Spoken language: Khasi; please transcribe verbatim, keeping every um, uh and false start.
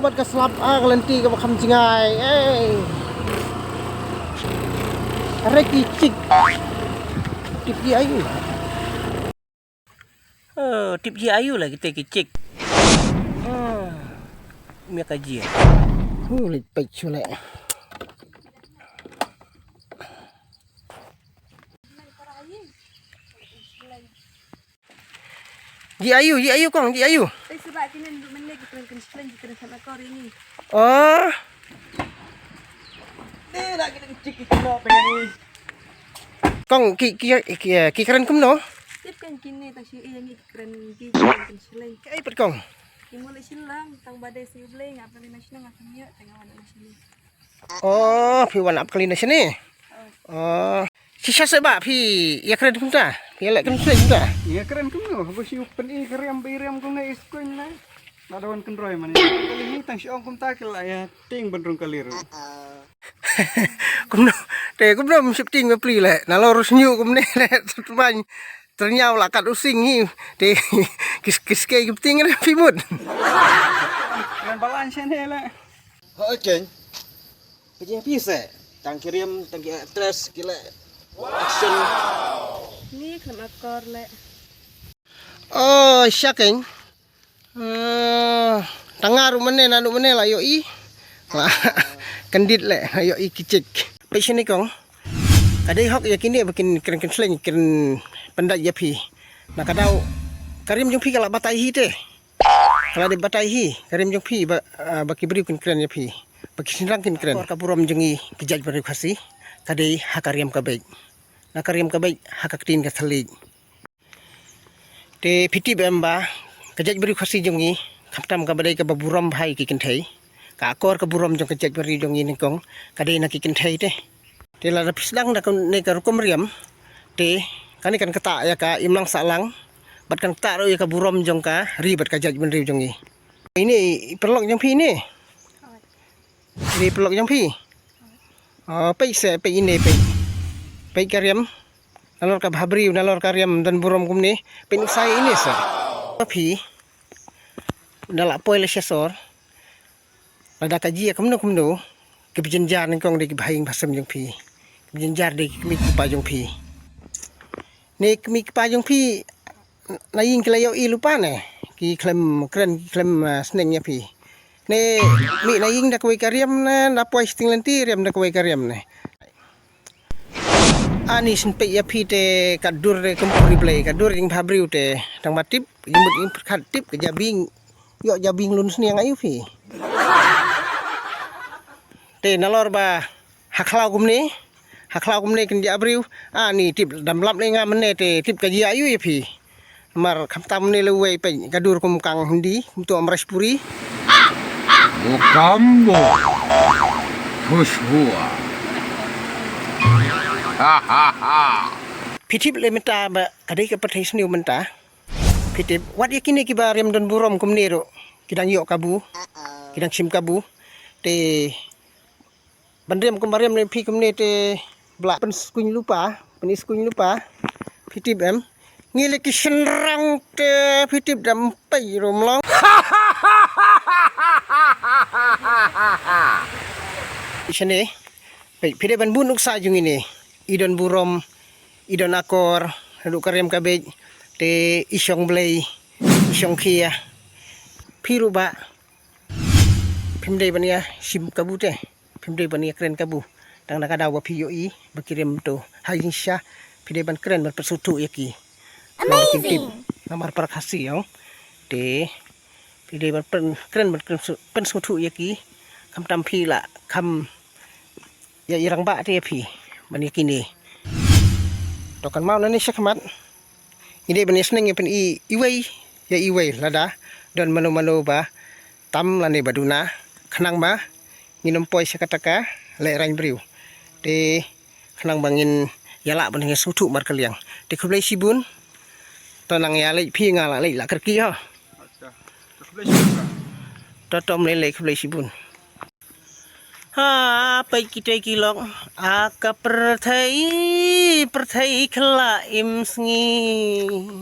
Ka slap a ka lynti kaba kham jngai. Ei. Are ki chick. Tip ji ayu. Oh, tip ji ayu la kita ki chick. Hmm. Mia ka ji. Hu leit peit shu leh. Ji ayu, ji ayu kong, ji ayu. Te shu ba kine ndu men le ki kren kren shleng ki kren sama kor ini. Oh. Te la kine ki chik ki kren apa ini? Kong ki ki ki, ki kren kumno? Tip kan kine ta shu i yang ki kren ki kren shleng. Ki ai pat kong. Ki mule shleng tang ba dei si u blei ngap kali na shleng ngap kali na shleng. Oh, phi wan ap kali na shane. Oh. Shisha se ba phi ïa kren kumta. Phi ïa leh kren kumta. Ïa kren kumno, haba shu pyn-i ka riam ba i riam kumne i skun na. Ba da wan kynroi mane. Kali ni tang shu ong kumta ki la ïa ting ban rung kali ruh. Kumno, te kumno msip ting ba pli leh. Nalor shu kumne leh. Tut ban tyrñiaw la kat u sing hi. Te kis kis ke ki ting na phi mut. Kren balan shane leh. Ho keng. Pejeh pise. Tang ki riam, tang ki actress, ki leh action. Ni khlem akor leh. Oh, sha keng. Eh, tang nga ruh mane, na ruh mane la ïohi. La kyndit leh, la ïohi ki chick. Peit shane kong. Ka dei hok ïa kine ba kin kren kren shleng, kin pyndait ïa phi. Na ka daw ka riam jong phi ka la batai hi te. Ka la dei batai hi ka riam jong phi ba, ah, ba ki briew kin kren ïa phi. Ba ki shynrang kin kren. Ka burom jong ngi ki jait bynriew Khasi ka dei ha ka riam ka beit. Na ka riam ka beit ha ka ktien ka thylliej. Te phi tip em ba ka jait bynriew Khasi jong ngi khamtam kaba dei kaba burom bha ïa ki kynthei. Ka akor ka burom jong ka jait bynriew jong ngi nyngkong ka dei na ki kynthei te. Te lada phi sdang da kane ka rukom riam te kane kan ktah ïa ka imlang sahlang bad kan ktah ruh ïa ka burom jong ka ri bad ka jait bynriew jong ngi. Ine i paralok jong phi ine. Ine i paralok jong phi. Oh, peit se, peit ine, peit. Peit ka riam. Nalor ka bhabriew, nalor ka riam don burom kumne. Peit nuksa ine se. Phi. Da la poi la sha sor. Lada ka jia kumno kumno, ki bajynjar nyngkong dei ki bahaïing bahasem jong phi. Ki bajynjar dei ki kmie ki kpa jong phi. Ne kmie ki kpa jong phi, na ïing ki la ïohi lypa ne. Ki khlem kren, ki khlem, ah, sneng ïa phi. Ne mih na ïing da kawei ka riam ne, da poi shiteng lynti riam da kawei ka riam ne. Ani sngewthuh ïa phi te ka dur de kum puri Blei, ka dur jong bhabriew te tang ba tip, jingmut jingpyrkhat tip ka jabieng, ïoh jabieng lun sniang aïu phi. Te nalor ba ha khlaw kumne, ha khlaw kumne kin jia briew, ani tip dam lap ne nga mynne te tip ka jia aïu ïa phi. Mar khamtam ne lewei peit ka dur kum kang hindi, kum tu amrashpuri. Mokambo. Khushbua. Ha ha ha. Phi tip le mynta ba ka dei ka pyrthei sniew mynta. Phi tip wat ïa kine kiba riam don burom kumne ruh ki dang ïoh kabu. Ki dang shim kabu. Te ban riam kumba riam ne phi kumne te bla pynskuiñ lypa, pynskuiñ lypa. Phi tip em. Ngi le ki shynrang te phi tip da em pei rum long. Shane. Phi, phi dei ban bun nuksa jong ine. I don burom, i don akor, ruh ka riam ka beit, te i shong Blei, i shong khia. Phi ruh ba phim dei ban ïa shim kabu te. Phim dei ban ïa kren kabu. Tang na ka daw ba phi ïohi ba ki riam to ha jingshisha. Phi dei ban kren ban pynsngewthuh ïa ki. Namar ba kin tip. Namar para Khasi ïong. Te phi dei ban pyn-, kren ban kren su-, pynsngewthuh ïa ki. Khamtam phi la kham ïa i rangbah te ïa phi ban ïa kine. To kan mau nane shakhmat. Ngi dei ban ïa sneng ïa pyn-i iwei ïa iwei lada don mano mano ba tam lane ba duna khnang ba ngin ym poi sha kata ka leh rang briew. Te khnang ba ngin ïa lah ban ngin sngewthuh markylliang. Te khublei shibun. To nang ïa leit phi nga la leit la kyrkieh ha. To to mlei leit khublei shibun. Ha, peit kitei ki lok. A ka pyrthei, pyrthei khla im sngi.